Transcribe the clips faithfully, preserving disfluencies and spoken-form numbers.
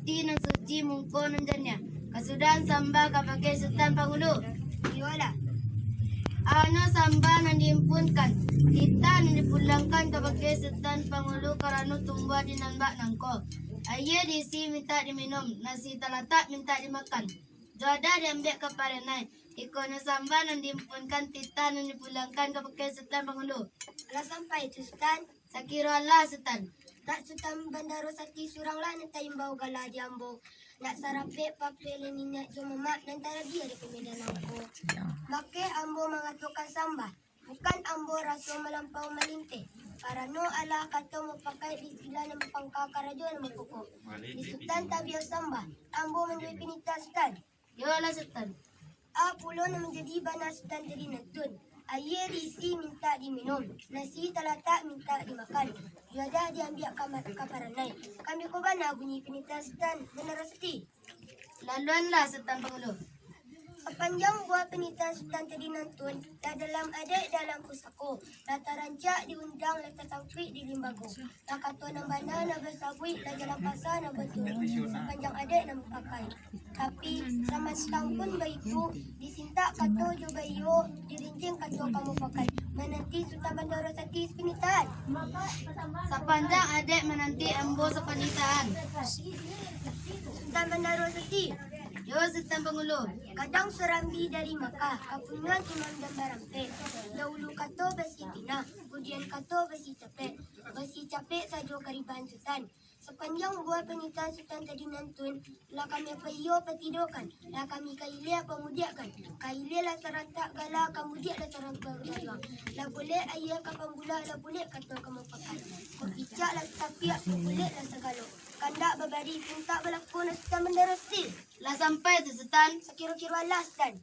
Ati nan suci, muko nan janiah. Kasudahan sambah ka bakeh Sutan Pangulu. Iyolah. Ano sambah nan diimpunkan, titah nan dipulangkan ka bakeh Sutan Pangulu karano tumbuah di nan bak nangko. Ayie diisi mintak diminum, nasi talatak mintak dimakan. Juadah diambiak ka paranai. Iko nyo sambah nan diimpunkan, titah nan dipulangkan ka bakeh Sutan Pangulu. Alah sampai tu, Sutan? Sakiro alah, Sutan. Dak Sutan Bandaro Sati suranglah nan taimbau gala di ambo. Nak sarapek papeh niniak jo mamak nan taradi di Medan nangko. Bakeh ambo mangatokan sambah. Bukan ambo raso malampau malinteh, karano alah kato mupakaik di sila nan bapangka karajo nan bapokok. Di Sutan tabiah sambah, ambo manjadi pinitah Sutan. Iyolah, Sutan. A pulo nan manjadi bana Sutan tadi nantun. Ayie diisi mintak diminum, nasi talatak mintak dimakan, juadah diambiak ka ma-, ka paranai. Kami ko bana bunyi pinitah Sutan Bandaro Sati. Laluanlah, Sutan Pangulu. Sapanjang buah pinitah Sutan tadi nantun, lah dalam adaik dalam pusako, lah tarancak diundang, lah tasangkuik di limbago, lah kato nan bana nan basabuik, lah jalan pasa nan baturuik, sapanjang adaik nan bapakai. Tapi, samantang pun baitu, disintak kato jo baiyo, dirincing kato ka mupakaik, mananti Sutan Bandaro Sati sapinitahan. Sapanjang adaik mananti ambo sapinitahan. Sutan Bandaro Sati. Yo, Sutan Pangulu. Kadang surambi dari Makah, kapunyoan Imam dan Barampek. Dahulu kato basi pinah, kudian kato basi capek. Basi capek sajo kariban Sutan. Sapanjang buah pinitah Sutan tadi nantun, lah kami paiyo patidokan, lah kami ka ilia pamudiakkan. Ka ilia lah sarantak gala, ka mudiak lah sarantak gala. Lah bulek ayie ka pambulah, lah bulek kato ka mupakaik. Kok picak lah satapiak, kok bulek lah sagalo. Kandak babari, pintak balaku, nah Sutan Bandaro Sati. Lah sampai tu, Sutan? Sakiro-kiro alah, Sutan.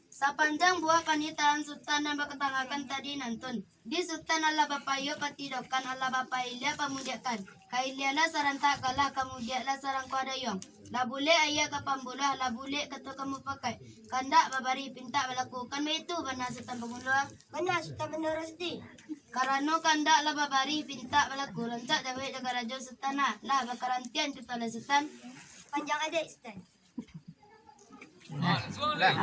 Sapanjang buah panitahan Sutan nan bakatangakan tadi nantun, di Sutan alah bapaiyo patidokan, alah bapailia pamudiakkan. Ka ilia lah sarantak gala, ka mudiak lah sarangkuah dayuang. Lah bulek ayie ka pambulah, lah bulek kato ka mupakaik. Kandak babari, pintak balaku. Kan baitu bana, Sutan Pangulu? Bana, Sutan Bandaro Sati. Karano kandak lah babari, pintak balaku, rancak jawek jo karajo Sutan, nah. Lah bakarantian kito lah, Sutan. Sapanjang adaik, Sutan. Lah. Lah.